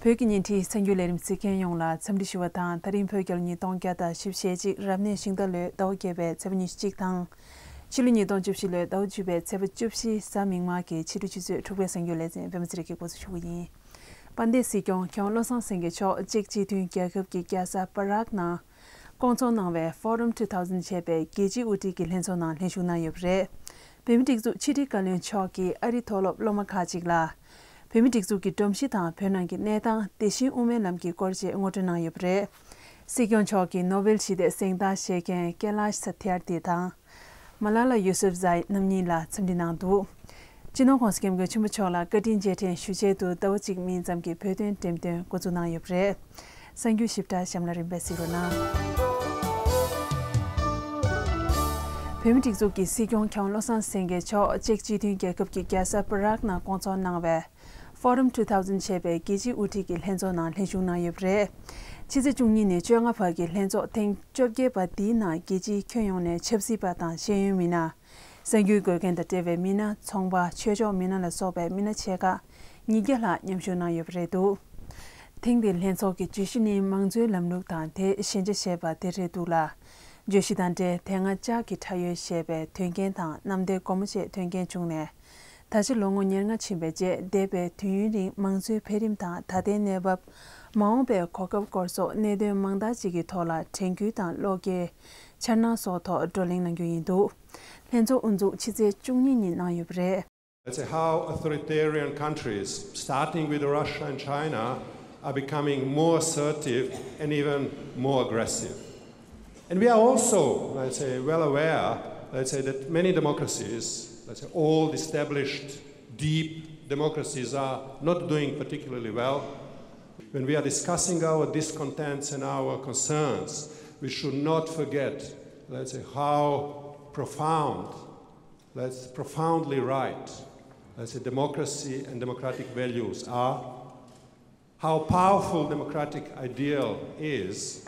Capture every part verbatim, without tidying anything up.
བོད་ཀྱི་བརྙན་འཕྲིན་གསར་འགྱུར་ལས་རིམ་གཟིགས་མཁན་ཡོངས་ལ་འཚམས་འདྲི་ཞུ་བ་དང་། ད་རིང་བོད་རྒྱལ་ལོ་ཉིས་སྟོང་བརྒྱ་དང་བཞི་བཅུ་ཞེ་གཅིག་རབ་གནས་ཤིང་རྟ་ལོའི་ཟླ་བ་བརྒྱད་པའི་ཚེས་པ་ཉི་ཤུ་གཅིག་དང་། ཕྱི་ལོ་ཉིས་སྟོང་བཅུ་བཞི་ལོའི་ཟླ་བ་བཅུ་པའི་ཚེས་པ་བཅུ་བཞི་གཟའ་མིག་དམར་གྱི་ཕྱི་དྲོ་ཆུ་ཚོད་དྲུག་པའི་གསར་འགྱུར་ལེ་ཚན་པད་མ་ཚེ་རིང་གིས་འགོ་འཛུགས་ཞུ་གི་ཡིན། དཔལ་ལྡན་སྲིད་སྐྱོང་མཁས་དབང་བློ་བཟང་སེང་གེ་མཆོག་ཅེཀ་སྤྱི་མཐུན་རྒྱལ་ཁབ་ཀྱི་རྒྱལ་ས་པ་རག་ནང་སྐོང་ཚོགས་གནང་བའི་Forum two thousand ཞེས་པའི་རྒྱལ་སྤྱིའི་དབུ་ཁྲིད་ཀྱི་ལྷན་ཚོགས་ནང་ལྷན་ཞུགས་གནང་ཡོད་པ་རེད། བོད་མིའི་སྒྲིག་འཛུགས་ཕྱི་དྲིལ་བཀའ་བློན་མཆོག་གིས་ཨ་རིའི་མཐོ་སློབ་སློབ་མ་ཁག་ཅིག་ལ། བོད་མིའི་སྒྲིག་འཛུགས་ཀྱི་སྒྲོམ་གཞི་དང་བོད་ནང་གི་གནས་སྟངས། དེ་བཞིན་དབུ་མའི་ལམ་གྱི་སྐོར་བཅས་ངོ་སྤྲོད་གནང་ཡོད་པ་རེད། སྲིད་སྐྱོང་མཆོག་གིས་ནོ་བེལ་ཞི་བདེའི་གཟེངས་རྟགས་བཞེས་མཁན་ཀེ་ལཱཤ་ས་ཐི་ཨར་ཐི་དང་། མ་ལ་ལ་ཡུ་སུབ་ཛའི་རྣམ་གཉིས་ལ་འཚམས་འདྲི་གནང་འདུག་སྤྱི་ནོར་༸གོང་ས་༸སྐྱབས་མགོན་ཆེན་པོ་མཆོག་ལ་བཀའ་དྲིན་རྗེས་དྲན་ཞུ་ཆེད་དུ་ཟླ་བ་གཅིག་མིན་ཙམ་གྱི་བོད་དོན་འགྲེམས་སྟོན་འགོ་འཛུགས་གནང་ཡོད་པ་རེད། གསར་འགྱུར་ཞིབ་ཕྲ་གཤམ་ལ་རིམ་པས་གཟིགས་རོགས་གནང་། བོད་མིའི་སྒྲིག་འཛུགས་ཀྱི་སྲིད་སྐྱོང་མཁས་དབང་བློ་བཟང་སེང་གེ་མཆོག་ཅེཀ་སྤྱི་མཐུན་རྒྱལ་ཁབ་ཀྱི་རྒྱལ་ས་པ་རག་ནང་སྐོང་ཚོགས་གནང་བའི་Forum two thousand ཞེས་པའི་རྒྱལ་སྤྱིའི་དབུ་ཁྲིད་ཀྱི་ལྷན་ཚོགས་ནང་ལྷན་ཞུགས་གནང་ཡོད་པ་རེད། ཕྱི་ཚེས་བཅུ་གཉིས་ནས་བཅོ་ལྔ་བར་གྱི་ལྷན་ཚོགས་ཐེངས་བཅོ་བརྒྱད་པ་འདིའི་ནང་རྒྱལ་སྤྱིའི་ཁྱོན་ཡོངས་ནས་ཆབ་སྲིད་པ་དང་ཤེས་ཡོན་མི་སྣ། གསར་འགྱུར་འགོད་མཁན་དང་འབྲེལ་བའི་མི་སྣ། ཚོང་པ། ཆོས་ཕྱོགས་མི་སྣ་ལ་སོགས་པའི་མི་སྣ་ཆེ་ཁག་ཉིས་བརྒྱ་ལྷག་མཉམ་ཞུགས་གནང་ཡོད་པ་རེད་འདུག་ཐེངས་འདིའི་ལྷན་ཚོགས་ཀྱི་བརྗོད་གཞི་ནི་མང་གཙོའི་ལམ་ལུགས་དང་དེའི་ཞན་ཆ་ཞེས་པ་དེ་རེད་འདུག་ལ། བརྗོད་གཞི་དང་འབྲེལ་དེ་སྔ་ལྕགས་ཀྱི་ཁྲ་ཡོལ་ཞེས་པའི་དོན་རྐྱེན་དང་གནམ་བདེ་སྒོ་མོ་ཆེའི་དོན་རྐྱེན་བྱུང་ནས། ད་ཆ་ལོ་ངོ་ཉེར་ལྔ་ཕྱིན་པའི་རྗེས། འདས་པའི་དུས་ཡུན་རིང་མང་གཙོའི་འཕེལ་རིམ་དང་ད་ལྟའི་གནས་བབ། མ་འོངས་པའི་གོ་སྐབས་སྐོར་སོགས་གནད་དོན་མང་དག་ཅིག་གི་ཐོག་ལ་དྲན་སྐུལ་དང་བློ་སྐྱེད། འཆར་སྣང་སོགས་ཐོག་བགྲོ་གླེང་གནང་རྒྱུ་ཡིན་འདུག་ལྷན་ཚོགས་དབུ་འཛུགས་ཕྱི་ཚེས་བཅུ་གཉིས་ཉིན་གནང་ཡོད་པ་རེད། Let's say how authoritarian countries, starting with Russia and China, are becoming more assertive and even more aggressive. And we are also, let's say, well aware, let's say, that many democracies, let's say, old, established, deep democracies, are not doing particularly well. When we are discussing our discontents and our concerns, we should not forget, let's say, how profound, let's profoundly right, let's say, democracy and democratic values are, how powerful democratic ideal is.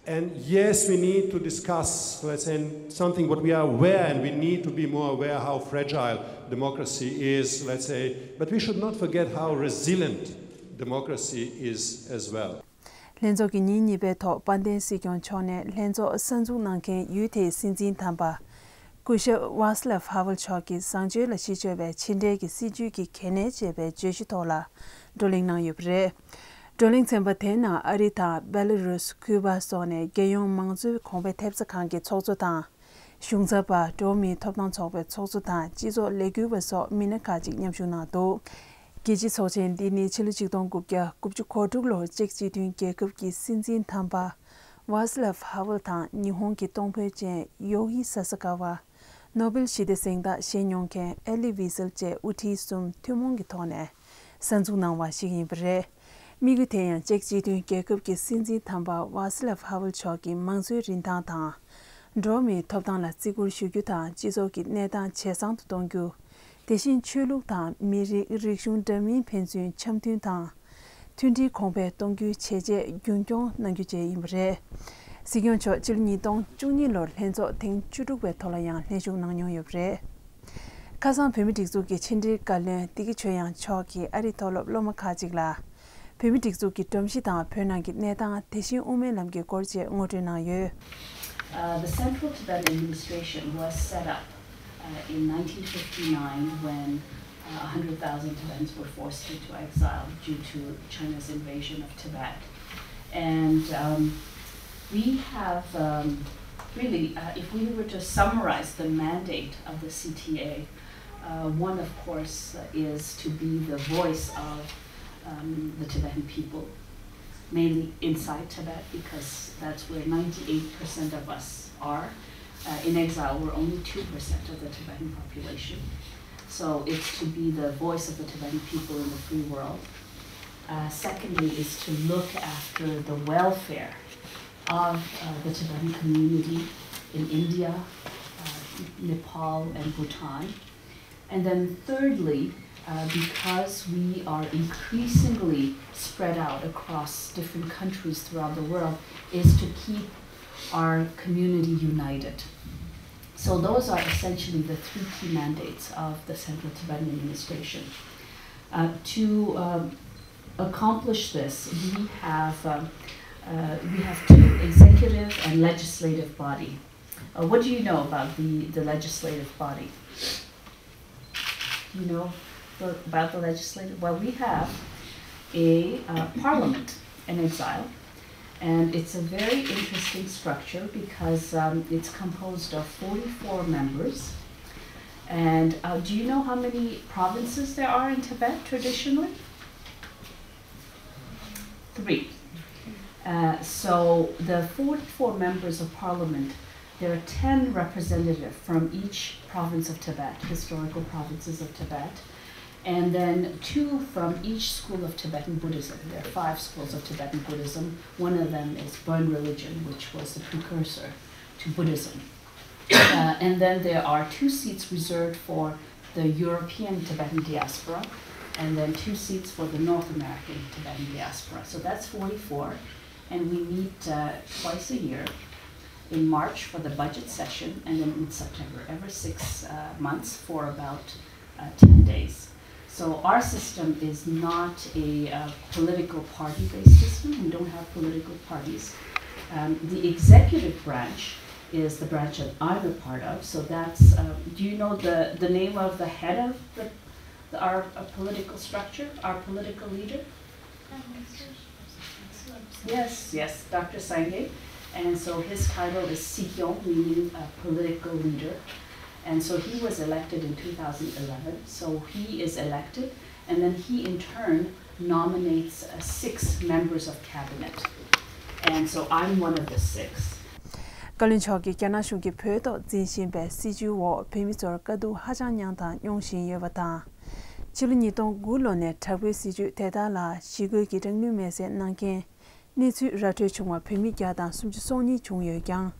And yes, we need to discuss, let's say, something what we are aware, and we need to be more aware how fragile democracy is, let's say, but we should not forget how resilient democracy is as well. ལྷན་ཚོགས་ཀྱི་ཉིན་གཉིས་པའི་ཐོག་དཔལ་ལྡན་སྲིད་སྐྱོང་མཆོག་ནས་ལྷན་ཚོགས་གསར་འཛུགས་གནང་མཁན་ཡུལ་དེའི་སྲིད་འཛིན་དམ་པ། སྐུ་ཞབས་ཝཱ་སི་ལབ་ཧ་ཝལ་མཆོག་གི་བཟང་སྤྱོད་ལ་གཞི་བཅོལ་བའི་ཕྱི་འབྲེལ་གྱི་སྲིད་ཇུས་ཀྱི་གལ་གནད་ཅེས་པའི་བརྗོད་གཞི་ཐོག་ལ་བགྲོ་གླེང་གནང་ཡོད་པ་རེད། བགྲོ་གླེང་ཚན་པ་དེའི་ནང་ཨ་རི་དང་བེ་ལ་རུས། ཁུ་པ་སོགས་ནས་རྒྱལ་ཡོངས་མང་གཙོའི་གོང་འཕེལ་ཐེབས་རྩ་ཁང་གི་ཚོགས་གཙོ་དང་། གཞུང་ཚབ་པ། འགྲོ་བ་མིའི་ཐོབ་ཐང་ཚོགས་པའི་ཚོགས་གཙོ་དང་སྤྱི་ཚོགས་ལས་འགུལ་བ་སོགས་མི་སྣ་ཁག་ཅིག་མཉམ་ཞུགས་གནང་འདུག་རྒྱལ་སྤྱིའི་ཚོགས་ཆེན་འདི་ནི་ཕྱི་ལོ་ཆིག་སྟོང་དགུ་བརྒྱ་དགུ་བཅུ་གོ་དྲུག་ལོར་ཅེཀ་སྤྱི་མཐུན་རྒྱལ་ཁབ་ཀྱི་སྲིད་འཛིན་དམ་པ་ཝཱ་སི་ལབ་ཧ་ཝལ་དང་ཉི་ཧོང་གི་གཏོང་ཕོད་ཅན་ཡོ་ཧི་ས་ས་ཀ་ཝ། ནོ་བེལ་ཞི་བདེ་གཟེངས་རྟགས་བཞེས་མྱོང་མཁན་ཨེ་ལི་ཝི་སེལ་བཅས་དབུ་ཁྲིད་གསུམ་ཐུན་མོང་གི་ཐོག་ནས་གསར་འཛུགས་གནང་བ་ཞིག་ཡིན་པ་རེད། དམིགས་ཡུལ་དེ་ཡང་ཅེཀ་སྤྱི་མཐུན་རྒྱལ་ཁབ་ཀྱི་སྲིད་འཛིན་དམ་པ་ཝཱ་སི་ལབ་ཧ་ཝལ་མཆོག་གི་མང་གཙོའི་རིན་ཐང་དང་། འགྲོ་བ་མིའི་ཐོབ་ཐང་ལ་བརྩི་བཀུར་ཞུ་རྒྱུ་དང་སྤྱི་ཚོགས་ཀྱི་གནས་སྟངས་ཇེ་བཟང་དུ་གཏོང་རྒྱུ། དེ་བཞིན་ཆོས་ལུགས་དང་མི་རིགས་རིག་གཞུང་འདྲ་མིན་ཕན་ཚུན་འཆམ་མཐུན་དང་། མཐུན་སྒྲིལ་གོང་འཕེལ་གཏོང་རྒྱུའི་བྱས་རྗེས་རྒྱུན་འཁྱོངས་གནང་རྒྱུ་བཅས་ཡིན་པ་རེད། སྲིད་སྐྱོང་མཆོག་ཕྱི་ལོ་ཉིས་སྟོང་བཅུ་གཉིས་ལོར་ལྷན་ཚོགས་ཐེངས་བཅུ་དྲུག་པའི་ཐོག་ལ་ཡང་ལྷན་ཞུགས་གནང་མྱོང་ཡོད་པ་རེད། ཁ་སང་བོད་མིའི་སྒྲིག་འཛུགས་ཀྱི་ཕྱི་འབྲེལ་བཀའ་བློན་བདེ་སྐྱིད་ཆོས་དབྱངས་མཆོག་གིས་ཨ་རིའི་མཐོ་སློབ་སློབ་མ་ཁག་ཅིག་ལ། བོད་མིའི་སྒྲིག་འཛུགས་ཀྱི་སྒྲོམ་གཞི་དང་བོད་ནང་གི་གནས་སྟངས། དེ་བཞིན་དབུ་མའི་ལམ་གྱི་སྐོར་བཅས་ངོ་སྤྲོད་གནང་ཡོད། Uh, the Central Tibetan Administration was set up uh, in nineteen fifty-nine when uh, one hundred thousand Tibetans were forced into exile due to China's invasion of Tibet. And um, we have um, really, uh, if we were to summarize the mandate of the C T A, uh, one, of course, uh, is to be the voice of um, the Tibetan people, mainly inside Tibet, because that's where ninety-eight percent of us are. Uh, in exile, we're only two percent of the Tibetan population. So it's to be the voice of the Tibetan people in the free world. Uh, secondly, is to look after the welfare of uh, the Tibetan community in India, uh, Nepal, and Bhutan. And then, thirdly, uh, because we are increasingly spread out across different countries throughout the world, is to keep our community united. So, those are essentially the three key mandates of the Central Tibetan Administration. Uh, to uh, accomplish this, we have um, uh, we have two executive and legislative body. Uh, what do you know about the, the legislative body? You know the, about the legislative? Well, we have a uh, parliament in exile, and it's a very interesting structure because um, it's composed of forty-four members. And uh, do you know how many provinces there are in Tibet traditionally? Three. Uh, so the forty-four members of parliament, there are ten representatives from each province of Tibet, historical provinces of Tibet, and then two from each school of Tibetan Buddhism. There are five schools of Tibetan Buddhism. One of them is Bon Religion, which was the precursor to Buddhism. Uh, and then there are two seats reserved for the European Tibetan diaspora, and then two seats for the North American Tibetan diaspora. So that's forty-four, and we meet uh, twice a year in March for the budget session, and then in September, every six uh, months for about uh, ten days. So our system is not a uh, political party-based system. We don't have political parties. Um, the executive branch is the branch that I'm a part of. So that's, uh, do you know the, the name of the head of the, the, our uh, political structure, our political leader? Yes, yes, Doctor Sangay. And so his title is Sikyong, meaning a political leader. And so he was elected in two thousand eleven. So he is elected, and then he in turn nominates uh, six members of cabinet. And so I'm one of the six. བཀའ་བློན་མཆོག་གིས་རྒྱ་ནག་གཞུང་གིས་བོད་ཐོག་འཛིན་བཞིན་པའི་སྲིད་བྱུས་འོག་བོད་མི་ཚོར་དཀའ་སྡུག་ཧ་ཅང་མྱངས་དང་མྱོང་བཞིན་ཡོད་པ་དང་། ཕྱི་ལོ་ཉིས་སྟོང་དགུ་ལོ་ནས་དྲག་པོའི་སྲིད་བྱུས་དེ་དག་ལ་ཞི་རྒོལ་གྱི་དྲག་གནོན་མེད་སའི་གནང་མཁན། གནས་ཚུལ་ར་འཕྲོད་བྱུང་བ་བོད་མི་བརྒྱ་དང་སུམ་ཅུ་སོ་གཉིས་བྱུང་ཡོད་ཀྱང་།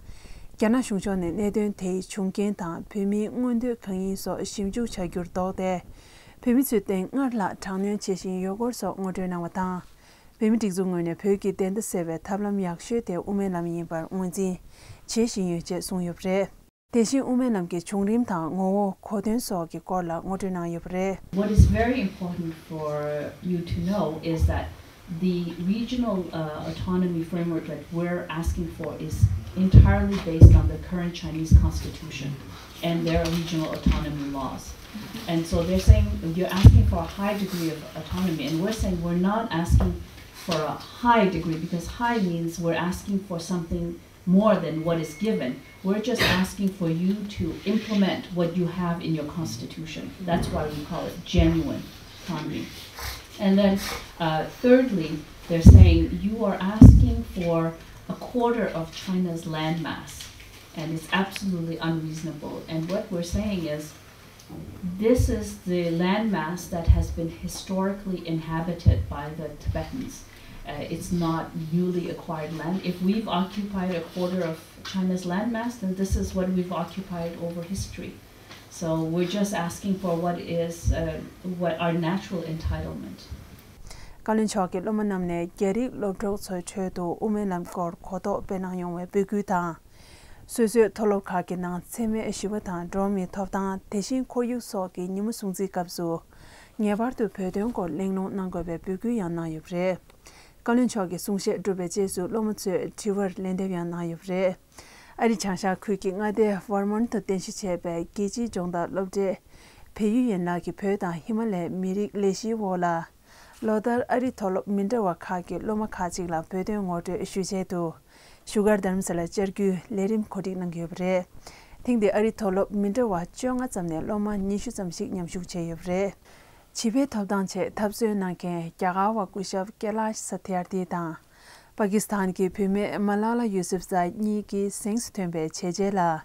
རྒྱ་ནག་གཞུང་ཕྱོགས་ནས་གནད་དོན་དེའི་བྱུང་རྐྱེན་དང་བོད་མིའི་མངོན་འདོད་གང་ཡིན་སོགས་ཞིབ་འཇུག་བྱ་རྒྱུར་དོགས་ཏེ། བོད་མི་ཚོའི་སྟེང་སྔར་ལྷག་དྲག་གནོན་བྱེད་བཞིན་ཡོད་སྐོར་སོགས་ངོ་སྤྲོད་གནང་བ་དང་། བོད་མིའི་སྒྲིག་འཛུགས་ངོས་ནས་བོད་ཀྱི་བདེན་མཐའ་གསལ་བའི་ཐབས་ལམ་ཡག་ཤོས་དེ་དབུ་མའི་ལམ་ཡིན་པར་ངོས་འཛིན་བྱེད་བཞིན་ཡོད་ཅེས་གསུངས་ཡོད་པ་རེད། དེ་བཞིན་དབུ་མའི་ལམ་གྱི་བྱུང་རིམ་དང་ངོ་བོ་གོ་དོན་སོགས་ཀྱི་སྐོར་ལ་ངོ་སྤྲོད་གནང་ཡོད་པ་རེད། What is very important for you to know is that the regional uh, autonomy framework that we're asking for is entirely based on the current Chinese constitution and their regional autonomy laws. And so they're saying you're asking for a high degree of autonomy, and we're saying we're not asking for a high degree because high means we're asking for something more than what is given. We're just asking for you to implement what you have in your constitution. That's why we call it genuine autonomy. And then, uh, thirdly, they're saying you are asking for a quarter of China's landmass, and it's absolutely unreasonable. And what we're saying is this is the landmass that has been historically inhabited by the Tibetans. Uh, it's not newly acquired land. If we've occupied a quarter of China's landmass, then this is what we've occupied over history. So we're just asking for what is uh, what our natural entitlement. བཀའ་བློན་མཆོག་གིས་སློབ་མ་རྣམས་ནས་རྒྱ་རིགས་སློབ་གྲོགས་ཚོའི་ཁྲོད་དུ་དབུ་མའི་ལམ་སྐོར་གོ་རྟོགས་སྤེལ་གནང་ཡོང་བའི་འབོད་སྐུལ་དང་། སོ་སོའི་མཐོ་སློབ་ཁག་གི་ནང་འཚེ་མེད་ཞི་བ་དང་འགྲོ་བ་མིའི་ཐོབ་ཐང་དེ་བཞིན་ཁོར་ཡུག་སོགས་ཀྱི་ཉིན་མོ་སྲུང་བརྩིའི་སྐབས་སུ། ངེས་པར་དུ་བོད་དོན་སྐོར་གླེང་སློང་གནང་དགོས་པའི་འབོད་སྐུལ་ཡང་གནང་ཡོད་པ་རེད། བཀའ་བློན་མཆོག་གིས་གསུང་བཤད་གྲུབ་པའི་རྗེས་སུ་སློབ་མ་ཚོས་དྲི་བར་ལན་འདེབས་ཡང་གནང་ཡོད་པ་རེད། ཨ་རིའི་བྱང་ཤར་ཁུལ་གྱི་མངའ་སྡེ་ཝར་མོན་དུ་རྟེན་གཞི་བྱས་པའི་རྒྱལ་སྤྱིའི་སྦྱོང་བརྡར་སློབ་གྲྭའི་བལ་ཡུལ་ཡན་ལག་གི་བོད་དང་ཧི་མ་ལའི་མི་རིགས་ལས་གཞིའི་འོག་ལ། ལོ་ལྟར་ཨ་རིའི་མཐོ་སློབ་མི་འདྲ་བ་ཁག་གི་སློབ་མ་ཁག་ཅིག་ལ་བོད་དོན་ངོ་སྤྲོད་ཞུ་ཆེད་དུ། བཞུགས་སྒར་རྡ་རམ་ས་ལར་བཅར་རྒྱུའི་ལས་རིམ་གོ་སྒྲིག་གནང་གི་ཡོད་པ་རེད། ཐེངས་འདིར་ཨ་རིའི་མཐོ་སློབ་མི་འདྲ་བ་བཅོ་ལྔ་ཙམ་ནས་སློབ་མ་ཉི་ཤུ་ཙམ་ཞིག་མཉམ་ཞུགས་བྱས་ཡོད་པ་རེད། བྱིས་པའི་ཐོབ་ཐང་ཆེད་འཐབ་རྩོད་གནང་མཁན་རྒྱ་གར་བ་སྐུ་ཞབས་ཀེ་ལཱཤ་ས་ཐི་ཨར་ཐི་དང་། པ་ཀི་སི་ཐན་གྱི་བུད་མེད་མ་ལ་ལ་ཡུ་སུབ་ཛཱ་གཉིས་ཀྱིས་གཟེངས་སུ་ཐོན་པའི་བྱས་རྗེས་ལ།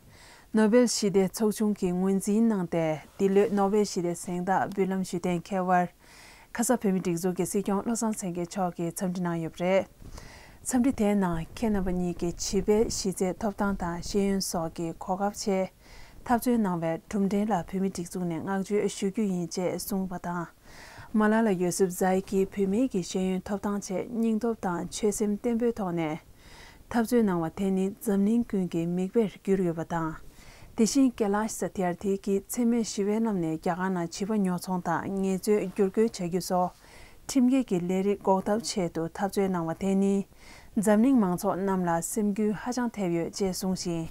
ནོ་བེལ་ཞི་བདེ་ཚོགས་ཆུང་གིས་ངོས་འཛིན་གནང་སྟེ། འདི་ལོའི་ནོ་བེལ་ཞི་བདེ་གཟེངས་རྟགས་འབུལ་ལམ་ཞུ་གཏན་འཁེལ་བར། ཁ་ས་བོད་མིའི་སྒྲིག་འཛུགས་ཀྱི་སྲིད་སྐྱོང་བློ་བཟང་སེང་གེ་མཆོག་གིས་འཚམས་འདྲི་གནང་ཡོད་པ་རེད། འཚམས་འདྲི་དེའི་ནང་ཁྱེད་རྣམ་པ་གཉིས་ཀྱིས་བྱིས་པའི་གཞི་རྩའི་ཐོབ་ཐང་དང་ཤེས་ཡོན་སོགས་ཀྱི་གོ་སྐབས་ཆེད་འཐབ་རྩོད་གནང་བའི་གྲུབ་འབྲས་ལ་བོད་མིའི་སྒྲིག་འཛུགས་ནས་བསྔགས་བརྗོད་ཞུ་རྒྱུ་ཡིན་ཅེས་གསུངས་པ་དང་། མ་ལ་ལ་ཡོ་སེབ་ཛའི་ཀིས་བུད་མེད་ཀྱི་ཤེས་ཡོན་ཐོབ་ཐང་ཆེད་སྙིང་སྟོབས་དང་ཆོད་སེམས་བརྟན་པོའི་ཐོག་ནས་འཐབ་རྩོད་གནང་བ་དེ་ནི་འཛམ་གླིང་ཀུན་གྱི་མིག་དཔེར་གྱུར་ཡོད་པ་དང་། དེ་བཞིན་ཀེ་ལཱཤ་ས་ཐི་ཨར་ཐི་གིས་འཚེ་མེད་ཞི་བའི་ལམ་ནས་རྒྱ་གར་ནང་བྱིས་པ་ཉོ་ཚོང་དང་ངལ་རྩོལ་བསྒྱུར་བཀོལ་བྱ་རྒྱུ་སོགས་ ཁྲིམས་འགལ་གྱི་ལས་རིགས་འགོག་ཐབས་ཆེད་དུ་འཐབ་རྩོད་གནང་བ་དེ་ནི། འཛམ་གླིང་མང་ཚོགས་རྣམས་ལ་སེམས་འགུལ་ཧ་ཅང་ཐེབས་ཡོད་ཅེས་གསུངས་ཤིང་།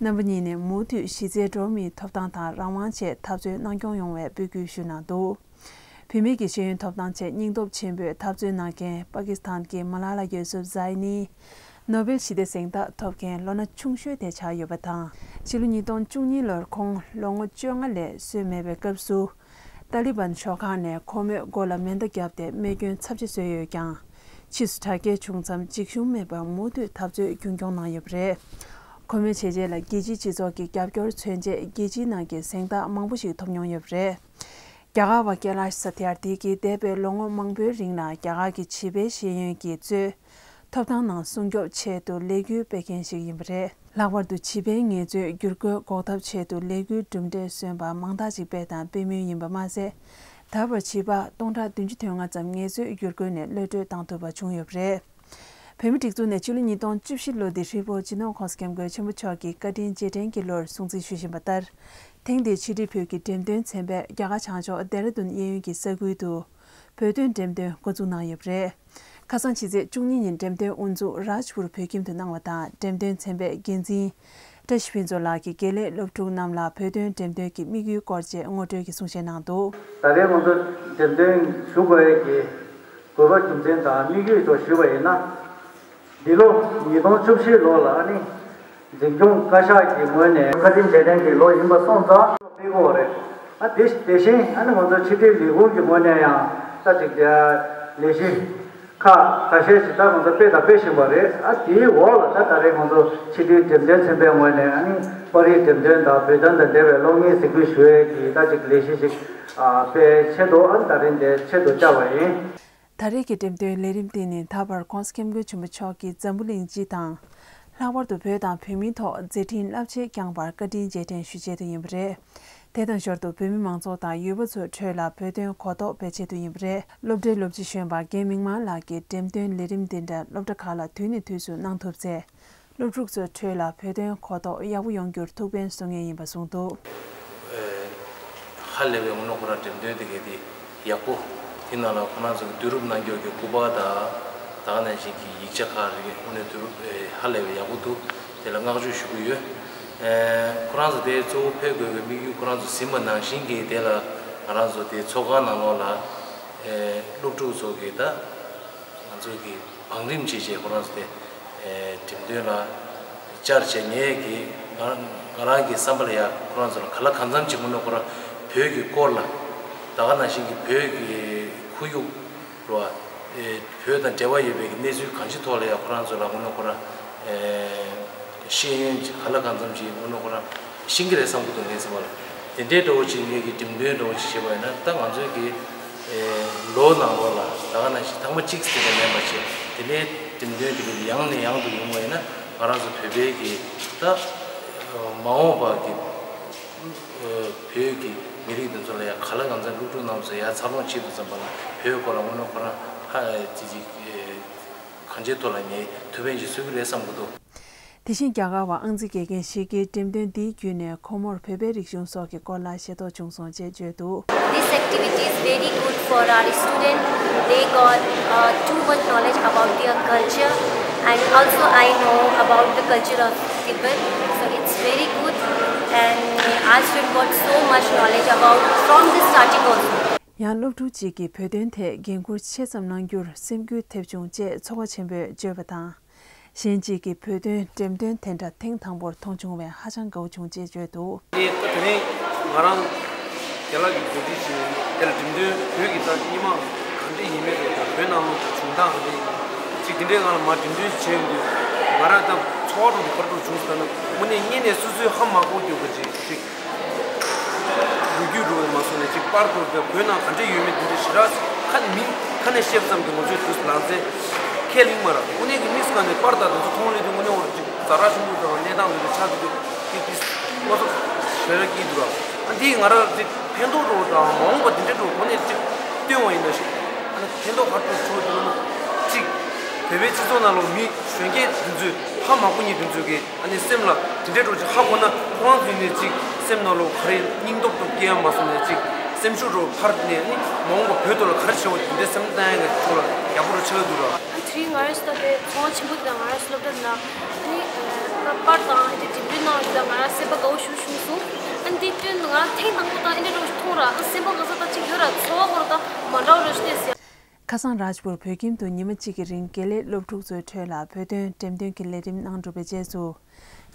རྣམ་པ་གཉིས་ནས་མུ་མཐུད་གཞི་རྩའི་འགྲོ་བ་མིའི་ཐོབ་ཐང་དང་རང་དབང་ཆེད་འཐབ་རྩོད་གནང་སྐྱོང་ཡོང་བའི་འབོད་སྐུལ་ཞུས་གནང་འདུག་བུད་མེད་ཀྱི་ཤེས་ཡོན་ཐོབ་ཐང་ཆེད་སྙིང་སྟོབས་ཆེན་པོས་འཐབ་རྩོད་གནང་མཁན་པ་ཀི་སི་ཐན་གྱི་མ་ལ་ལ་ཡོ་སུབ་ཛའི་ནི། ནོ་བེལ་ཞི་བདེ་གཟེངས་རྟགས་ཐོབ་མཁན་ལོ་ན་ཆུང་ཤོས་དེ་ཆགས་ཡོད་པ་དང་། ཕྱི་ལོ་ཉིས་སྟོང་བཅུ་གཉིས་ལོར་ཁོང་ལོ་ངོ་བཅོ་ལྔ་ལས་སོན་མེད་པའི་སྐབས་སུ། ཏཱ་ལི་བན་ཤོག་ཁག་ནས་ཁོ་མོའི་མགོ་ལ་མེ་མདའ་བརྒྱབ་སྟེ་རྨས་སྐྱོན་ཚབས་ཆེ་བཟོས་ཡོད་ཀྱང་། ཕྱིས་སུ་དྲག་སྐྱེད་བྱུང་མཚམས་འཇིགས་ཞུམ་མེད་པར་མུ་མཐུད་འཐབ་རྩོད་རྒྱུན་འཁྱོངས་གནང་ཡོད་པ་རེད། ཁོ་མོའི་བྱས་རྗེས་ལ་རྒྱལ་སྤྱིའི་སྤྱི་ཚོགས་ཀྱི་རྒྱབ་སྐྱོར་མཚོན་ཆེད་རྒྱལ་སྤྱིའི་ནང་གི་གཟེངས་རྟགས་མང་པོ་ཞིག་ཐོབ་མྱོང་ཡོད་པ་རེད། རྒྱ་གར་བ་ཀེ་ལ་ཤ་ས་ཐི་ཡར་དེ་གིས་འདས་པའི་ལོ་ངོ་མང་པོའི་རིང་ལ་རྒྱ་གར་གྱི་བྱིས་པའི་ཤེས་ཡོན་གྱི་གཙོས་ཐོབ་ཐང་ནང་སྲུང་སྐྱོབ་ཆེད་དུ་ལས་འགུལ་སྤེལ་མཁན་ཞིག་ཡིན་པ་རེད། ལྷག་པར་དུ་བྱིས་པའི་ངལ་རྩོལ་བསྒྱུར་བཀོད་འགོག་ཐབས་ཆེད་དུ་ལས་འགུལ་གྲུབ་འབྲས་སོན་པ་མང་དག་ཅིག་སྤེལ་དང་སྤེལ་མུས་ཡིན་པ་མ་ཟད། ད་བར་བྱིས་པ་སྟོང་ཕྲག་བདུན་ཅུ་དོན་ལྔ་ཙམ་ངལ་རྩོལ་བསྒྱུར་བཀོད་ནས་གློད་བཀྲོལ་བཏང་ཐུབ་པ་བྱུང་ཡོད་པ་རེད། བོད་མིའི་སྒྲིག་འཛུགས་ནས་ཕྱི་ལོ་ཉིས་སྟོང་བཅུ་བཞི་ལོ་འདི་ཧྲིལ་པོར་སྤྱི་ནོར་༸གོང་ས་༸སྐྱབས་མགོན་ཆེན་པོ་མཆོག་གི་བཀའ་དྲིན་རྗེས་དྲན་གྱི་ལོར་སྲུང་བརྩི་ཞུ་བཞིན་པ་ལྟར། ཐེངས་འདིའི་ཕྱི་དྲིལ་བོད་ཀྱི་འགྲེམས་སྟོན་ཚན་པས་རྒྱ་གར་བྱང་ཕྱོགས་ལྡེ་ར་ལྡུན་གཡས་གཡོན་གྱི་ས་ཁུལ་དུ་བོད་དོན་འགྲེམས་སྟོན་འགོ་འཛུགས་གནང་ཡོད་པ་རེད། ཁ་སང་ཕྱི་ཚེས་བཅུ་གཉིས་ཉིན་འགྲེམས་སྟོན་དབུ་འཛུགས་རཱཇ་པུར་བོད་ཁྱིམ་དུ་གནང་བ་དང་། འགྲེམས་སྟོན་ཚན་པའི་འགན་འཛིན་བཀྲ་ཤིས་ཕུན་ཚོགས་ལགས་ཀྱིས་དགེ་ལས་སློབ་ཕྲུག་རྣམས་ལ་བོད་དོན་འགྲེམས་སྟོན་གྱི་དམིགས་ཡུལ་སྐོར་བཅས་ངོ་སྤྲོད་ཀྱི་གསུང་བཤད་གནང་འདུག་ད་རེས་ང་ཚོ་འགྲེམས་སྟོན་ཞུ་དགོས་ཡས་ཀྱི་དགོས་པ་རྒྱུ་མཚན་དང་དམིགས་ཡུལ་སོགས་ཞུས་པ་ཡིན་ན། འདི་ལོ་ཉིས་སྟོང་བཅུ་བཞི་ལོ་ལ་ནི་འཛིན་སྐྱོང་བཀའ་ཤག་གི་ངོས་ནས་བཀའ་དྲིན་རྗེས་དྲན་གྱི་ལོ་ཡིན་པ་སོང་ཙང་སྤེལ་དགོས་རེད། ཨ་དེ་དེ་བཞིན་ཨ་ནི་ང་ཚོ་ཕྱི་དྲིལ་ལས་ཁུངས་ཀྱི་ངོས་ནས་ཡང་ད་ཅིག་ལས་གཞི་ཁག་ཁ་ཤས་ཤིག་ད་ང་ཚོ་སྤེལ་དང་སྤེལ་བཞིན་པ་རེད། ཨ་དེའི་འོག་ལ་ད་ད་རེས་ང་ཚོ་ཕྱི་དྲིལ་འགྲེམས་སྟོན་ཚན་པའི་ངོས་ནས་ཨ་ནི་པར་རིས་འགྲེམས་སྟོན་དང་བོད་དོན་དང་འབྲེལ་བའི་གློག་བརྙན་གཟིགས་འབུལ་ཞུ་ཡས་ཀྱི་ད་ཅིག་ལས་གཞི་ཞིག་ཨ་སྤེལ་ཆེད་དུ་ཨ་ནི་ད་རེས་འདིར་ཆེད་དུ་བཅར་བ་ཡིན། ད་རེས་ཀྱི་འགྲེམས་སྟོན་ལས་རིམ་དེ་ནི་ད་བར་༸གོང་ས་༸སྐྱབས་མགོན་ཆེན་པོ་མཆོག་གིས་འཛམ་བུ་གླིང་སྤྱི་དང་། ལྷག་པར་དུ་བོད་དང་བོད་མིའི་ཐོག་མཛད་འཕྲིན་རླབས་ཆེན་བསྐྱངས་པར་བཀའ་དྲིན་རྗེས་དྲན་ཞུ་ཆེད་དུ་ཡིན་པ་རེད། དེ་དང་ཞོར་དུ་བོད་མི་མང་ཚོགས་དང་ཡུལ་པ་ཚོའི་ཁྲོད་ལ་བོད་དོན་གོ་རྟོགས་སྤེལ་ཆེད་དུ་ཡིན་པ་རེད། སློབ་གྲྭའི་སློབ་སྤྱི་གཞོན་པ་རྒན་མིག་དམར་ལགས་ཀྱིས་འགྲེམས་སྟོན་ལས་རིམ་འདི་འདྲ་སློབ་གྲྭ་ཁག་ལ་དུས་ནས་དུས་སུ་གནང་ཐུབ་ཚེ། སློབ་ཕྲུག་ཚོའི་ཁྲོད་ལ་བོད་དོན་གོ་རྟོགས་ཡག་པོ་ཡོང་རྒྱུར་ཐུགས་ཕན་གསོས་མཁན་ཡིན་པ་གསུངས་འདུག་ཧ་ལས་པའི་ངོ་ནོ་ཁོ་རང་འགྲེམས་སྟོན་དེ་གས་དེ་ཡག་པོ། དེ་ནང་ལ་ཁོ་རང་ཚོ་གི་བསྡུ་རུབ་གནང་རྒྱུ་གི་སྐུ་པར་དང་། ད་ག་ནང་བཞིན་གྱི་ཡིག་ཆ་ཁག་རིགས་དངོས་གནས་བསྡུ་རུབ་ཧ་ལས་པའི་ཡག་པོ་འདུག་དེ་ལ་བསྔགས་བརྗོད་ཞུ་གི་ཡོད། ཁོ་རང་ཚོ་དེ་གཙོ་བོ་ཕེབས་དགོས་པའི་དམིགས་ཡུལ་ཁོ་རང་ཚོ་ཟིན་པ་ནང་བཞིན་གྱི་དེ་ལ་ང་རང་ཚོ་དེ་ཚོགས་ཁང་ནང་ལོགས་ལ་སློབ་ཕྲུག་ཚོ་གི་ད། ང་ཚོ་གི་བང་རིམ་བྱས་བྱས་ཁོ་རང་ཚོ་དེ་འགྲེམས་སྟོན་ལ་བཅར་བྱས། ངས་གི་ང་ང་རང་གི་བསམ་པ་ལ་ཡ་ཁོ་རང་ཚོ་ལ་ག་ལ་གང་འཚམ་བྱེད་མི་ནོ་ཁོ་རང་བོད་ཀྱི་སྐོར་ལ། ད་ག་ནང་བཞིན་གྱི་བོད་ཀྱི་ཁོར་ཡུག་རོ། བོད་དང་འབྲེལ་བ་ཡོད་པའི་གི་གནས་ཚུལ་གང་ཅི་ཐོག་ལ་ཡ་ཁོ་རང་ཚོ་ལ་མི་ནོ་ཁོ་རང་ཤེས་ཡོན་ག་ལ་གང་འཚམ་བྱེད་མི་ནོ་ཁོ་རང་ཤེས་ཀྱི་རེད་བསམ་གི་འདུག་ངའི་བསམ་པ་ལ། དེ་འདྲའི་འདྲ་བོ་ཅིག་ངེད་ཀྱིས་འགྲེམས་སྟོན་འདྲ་བོ་ཅིག་བྱས་པ་ཡིན་ན། ད་ང་ཚོའི་གི་ལོ་ནང་ལོགས་ལ་ད་ག་ནང་བཞིན་ཐེངས་མ་གཅིག་ཙམ་ལས་མེད་པ་བྱས། དེ་ནས་འགྲེམས་སྟོན་དེ་གི་ཡང་ནས་ཡང་དུ་ཡོང་བ་ཡིན་ན། ང་རང་ཚོ་བོད་པའི་གི་ད་མ་འོངས་པ་གི་བོད་ཀྱི་མི་རིགས་དེ་ཚོ་ལ་ཡང་ག་ལ་གང་འཚམ་སློབ་ཕྲུག་རྣམས་ཚོ་ཡང་འཚར་ལོངས་བྱེད་དུ་འཛོམས་པ་ལ་བོད་སྐོར་ལ་དངོས་གནས་ཁོ་རང་ཧ་ཅི་ཅི་གང་ཅིའི་ཐོག་ལ་ངས་ཐུགས་ཕན་ཅིག་གསོས་ཀྱི་རེད་བསམ་གྱི་འདུག་དེ་བཞིན་རྒྱ་གར་བ་ཨང་རྩིས་དགེ་རྒན་ཞིག་གིས་འགྲེམས་སྟོན་འདིའི་བརྒྱུད་ནས་ཁོ་མོར་བོད་པའི་རིག་གཞུང་སོགས་ཀྱི་སྐོར་ལ་ཤེས་རྟོགས་བྱུང་སོང་ཅེས་བརྗོད་འདུག This activity is very good for our student. They got uh, too much knowledge about their culture, and also I know about the culture of Tibet. So it's very good, and I should got so much knowledge about from the starting also. ཡང་སློབ་ཕྲུག་ཅིག་གིས་བོད་དོན་ཐད་འགན་འཁུར་ཆེ་ཙམ་གནང་རྒྱུར་སེམས་འགུལ་ཐེབས་བྱུང་ཅེས་ཚོར་བ་ཆེན་པོས་བརྗོད་པ་དང་། གཞན་གཅིག་གིས་བོད་དོན་འགྲེམས་སྟོན་དེ་འདྲ་ཐེངས་དང་པོར་མཐོང་བྱུང་བས་ཧ་ཅང་དགའ་བོ་བྱུང་ཅེས་བརྗོད་འདུག་ངས་ད་དེ་རིང་ང་རང་རྒན་ལགས་ཀྱི་གོ་སྒྲིག་བྱས་ནས་དེ་ལ་འགྲེམས་སྟོན་བོད་ཀྱི་ད་སྔོན་མ་ག་འདྲ་ཡིན་མིན་དང་བོད་ནང་ལོགས་ཀྱི་བྱུང་སྟངས་ག་འདྲ་ཡིན་ཅིག་དེ་འདྲའི་ངང་ལ་མར་འགྲེམས་སྟོན་བྱས་ཡོང་དུས་ང་རང་ད་ཚོར་བ་འདྲ་བོ་ག་འདྲ་བྱུང་ཟེར་ན། དངོས་གནས་སྔོན་ནས་སོ་སོའི་ཧ་མ་གོ་རྒྱུ་ག་ཅིག་ཅིག་ལོ་རྒྱུས་འདྲ་བོ་མ་སོང་ནས་ཅིག་པར་དུ་བོད་ནང་ག་འདྲ་ཡོད་མེད་དེ་འདྲ་ཞེ་དྲག་ཁ་ནས་མིང་ཁ་ནས་བཤད་ཙམ་གྱིས་ང་ཚོའི་དུས་ལང་ཚེ་ཁས་ལེན་མ་རག་དངོས་གནས་ཀྱི་དམིགས་སུ་བཀར་ནས་པར་དང་དེ་ཚོ་མཐོང་ལེ་དུས་དངོས་གནས་འོར་ཅིག་ཛ་དྲག་ཆེན་པོ་དང་གནས་སྟངས་དེ་ཚོ་ཆགས་ཀྱི་འདུག་ཀི་ཀི་ངོ་སོ་ཞེ་དྲག་སྐྱིད་འདུག་ར། ཨ་འདིས་ང་རང་ཅིག་ཕན་ཐོགས་འདྲ་བོ་དང་མ་འོངས་པ་དེ་འདྲའི་འདྲ་བོ་གོ་གནས་ཅིག་སྟོན་པ་ཡིན་ན་ཞིག་ཨ་ནི་ཕན་ཐོགས་ག་ཚོད་འཕྲོ་འདུག་ན་ཅིག་བོད་པའི་སྤྱི་ཚོགས་ནང་ལོགས་མི་གཞོན་སྐྱེས་དེ་ཚོས་ཧ་མ་གོ་མཁན་དེ་ཚོས་ཀྱིས་ཨ་ནི་སེམས་ལ་དེ་འདྲའི་འདྲ་བོ་ཅིག་ཧ་གོ་ན་ཁོ་རང་ཚོ་ནས་ཅིག་སེམས་ནང་ལོགས་ག་རེ་སྙིང་སྟོབས་དང་སྐྱེ་ཡ་མ་སོང་ནས་ཅིག་སེམས་ཤུགས་རུ་འཕར་ནས་ནི་མ་འོངས་པ་བོད་དུ་ལ་ག་རེ་བྱེད་འོ་དེ་འདྲའི་སེམས་གཏད་ཡག་གི་ཐོག་ལ་ཡག་པོ་རུ་ཆགས་འདུག་ར། ཨ་དེ་རིང་ང་རང་ཚོ་ད་ལྟའི་ཚོང་ཆེན་པོ་དེ་དང་ང་རང་ཚོ་སློབ་གྲྭ་ནང་ནི་པར་དང་དེ་འགྲེམས་སྟོན་གནང་བ་དེ་དང་ང་རང་སེམས་པ་དགའ་བོ་ཞེ་པོ་བྱུང་སོང་། ཨ་འདི་སྟོན་ང་རང་ཐེངས་དང་པོ་དང་ཨ་འདྲ་རུ་མཐོང་ར། ཨ་སེམས་པ་ག་ས་ད་ཅིག་ཡོད་ར། ཚོར་བ་ཁོ་ར་ད་མ་འདྲ་བ་རུ་ཞིག་སྟེར་སོང་། ཁ་སང་རཱཇ་པུར་བོད་ཁྱིམ་དུ་ཉི་མ་གཅིག་གི་རིང་དགེ་ལས་སློབ་ཕྲུག་ཚོའི་ཁྲོད་ལ་བོད་དོན་འགྲེམས་སྟོན་གྱི་ལས་རིམ་གནང་གྲུབ་པའི་རྗེས་སུ།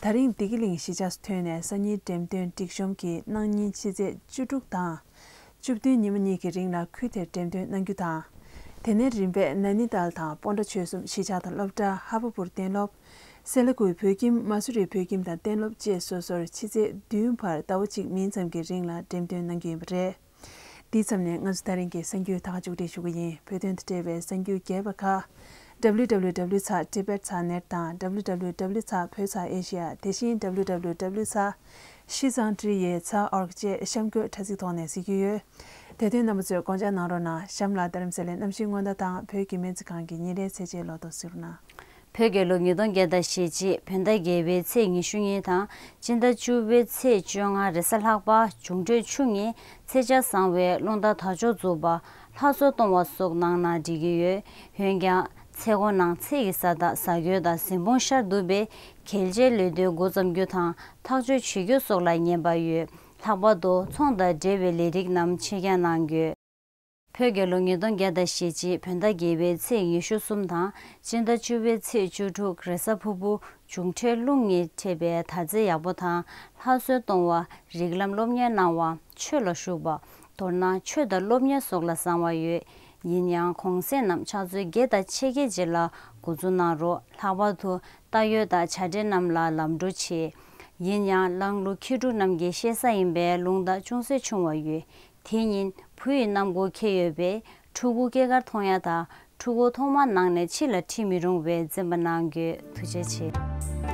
ད་རིང་བདེ་སྐྱིད་གླིང་གཞིས་ཆགས་སུ་ཐོན་ནས་སང་ཉིན་འགྲེམས་སྟོན་སྒྲིག་གཤོམ་གྱིས་གནངས་ཉིན་ཕྱི་ཚེས་བཅུ་དྲུག་དང་། བཅུ་བདུན་ཉི་མ་གཉིས་ཀྱི་རིང་ལ་ཁུལ་དེར་འགྲེམས་སྟོན་གནང་རྒྱུ་དང་། དེ་ནས་རིམ་པས་ནཱ་ནི་ཏཱལ་དང་སྤོན་ཊ་ཆོལ་གསུམ་གཞིས་ཆགས་དང་སློབ་གྲྭ། ཧ་བ་པུར་གཏན་སློབ། སེ་ལ་ཀུའི་བོད་ཁྱིམ། མ་སུ་རི་བོད་ཁྱིམ་དང་གཏན་སློབ་བཅས་སོ་སོར་ཕྱི་ཚེས་བདུན་བར་ཟླ་བ་གཅིག་མིན་ཙམ་གྱི་རིང་ལ་འགྲེམས་སྟོན་གནང་རྒྱུ་ཡིན་པ་རེད། འདིའི་མཚམས་ནས་ང་ཚོ་ད་རིང་གི་གསར་འགྱུར་ད་ག་མཇུག་སྒྲིལ་ཞུ་གི་ཡིན། བོད་དོན་དང་འབྲེལ་བའི་གསར་འགྱུར་རྒྱས་པ་ཁག W W W ཚེག་tibet ཚེག་net དང་W W W ཚེག་བོད་ཚེག་Asia། དེ་བཞིན་W W W ཚེག་ཤིས་ཙང་ཀྲི་ཡེ་ཚེག་org བཅས་གཤམ་འཁོད་དྲ་ཚིགས་ཐོག་ནས་གཟིགས་རྒྱུ་ཡོད། དེ་དོན་རྣམ་པ་ཚོས་དགོངས་འཇགས་གནང་རོགས་གནང་། གཤམ་ལ་རྡ་རམ་ས་ལའི་གནམ་གཤིས་སྔོན་བརྡ་དང་བོད་ཀྱི་སྨན་རྩིས་ཁང་གི་ཉིན་རེའི་ཚེས་བཅད་ལོ་ཐོ་གཟིགས་རོགས་གནང་། བོད་རྒྱལ་ལོ་ཉིས་སྟོང་བརྒྱ་དང་ཞེ་གཅིག་བོད་ཟླ་བརྒྱད་པའི་ཚེས་ཉི་ཤུ་གཉིས་དང་སྤྱི་ཟླ་བཅུ་པའི་ཚེས་བཅོ་ལྔ་རེས་གཟའ་ལྷག་པ། འབྱུང་འཕྲོད་ཆུ་གཉིས་ཚེས་ཆ་བཟང་བས་རླུང་རྟ་དར་ལྕོག་འཛུགས་པ། ལྷ་གསོལ་གཏོང་བ་སོགས་གནང་ན་འགྲིག་གི་ཡོད། འོན་ཀྱང་ཚེས་འགོ་ནང་ཚེས་ཀྱི་གཟའ་ཟླ་གཟའ་འཁོར་དང་གཟིགས་མོ་ཤར་འདུག་པས་གལ་ཆེའི་ལས་དོན་འགོ་བརྩམ་རྒྱུ་དང་ཐག་གཅོད་བྱེད་རྒྱུ་སོགས་ལ་ཉན་པ་ཡོད། ལྷག་པར་དུ་ཚོང་དང་འབྲེལ་བའི་ལས་རིགས་རྣམས་ཕྱིར་འགྱངས་གནང་དགོས། བོད་རྒྱལ་ལོ་ཉིས་སྟོང་བརྒྱ་དང་ཞེ་གཅིག་བོད་ཟླ་བརྒྱད་པའི་ཚེས་ཉི་ཤུ་གསུམ་དང་སྤྱི་ཟླ་བཅུ་པའི་ཚེས་བཅུ་དྲུག་རེས་གཟའ་ཕུར་བུ། འབྱུང་འཕྲོད་རླུང་གཉིས་འཕྲད་པས་དར་རྩེ་ཡག་པོ་དང་། ལྷ་གསོལ་གཏོང་བ། རིགས་ལམ་སློབ་གཉེར་གནང་བ། ཆོས་ལ་ཞུགས་པ། མདོར་ན་ཆོས་དང་སློབ་གཉེར་སོགས་ལ་བཟང་བ་ཡོད། ཡིན་ཡང་གུང་སེང་རྣམས་ཕྱག་ཚོད་བརྒྱད་དང་ཕྱེད་ཀའི་རྗེས་ལ་འགོ་འཛུགས་གནང་རོགས། ལྷག་པར་དུ་རྟ་ཡོལ་དང་བྱ་བྲལ་རྣམས་ལ་ལམ་འགྲོ་བྱེད། ཡིན་ཡང་གླང་ལུག་ཁྱི་ཕྲུག་རྣམས་ཀྱི་གཤེད་ས་ཡིན་པས་རླུང་རྟ་ཅུང་ཟད་ཆུང་བ་ཡོད། དེ་ཉིན་བུ་ཡི་གནམ་སྒོ་ཁེལ་ཡོད་པས་ཕྲུ་གུ་སྐྱེས་སྐར་མཐོང་ཡ་དང་ཕྲུ་གུ་ཐོག་མར་ནང་ནས་ཕྱི་ལ་ཁྲིད་མི་རུང་བའི་འཛེམ་པ་གནང་དགོས། ཐུགས་རྗེ་ཆེ།